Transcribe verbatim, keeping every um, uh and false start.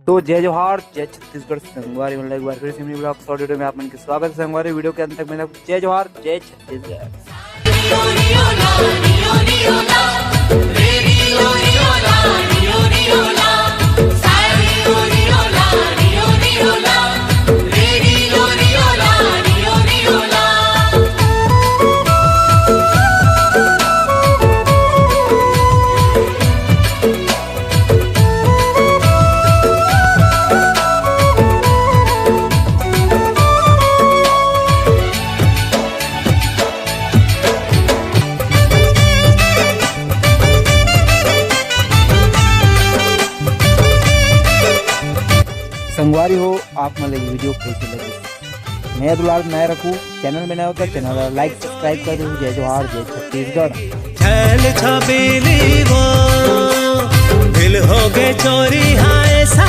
तो जय जोहार, जय छत्तीसगढ़ संगवारी मन ला एक बार फिर से मिनी vlog short video में आप मन के स्वागत है। संगवारी, video के अंत तक मैंने जय जोहार, जय छत्तीसगढ़। संगवारी हो, आप मन ला ये video कैसे लगिस? नया दुलार बनाए रखू, channel में नया हो तो channel ला like subscribe कर दू। जय जोहार, जय छत्तीसगढ़। छैल छबीली वो दिल हो गए चोरी, हाय सा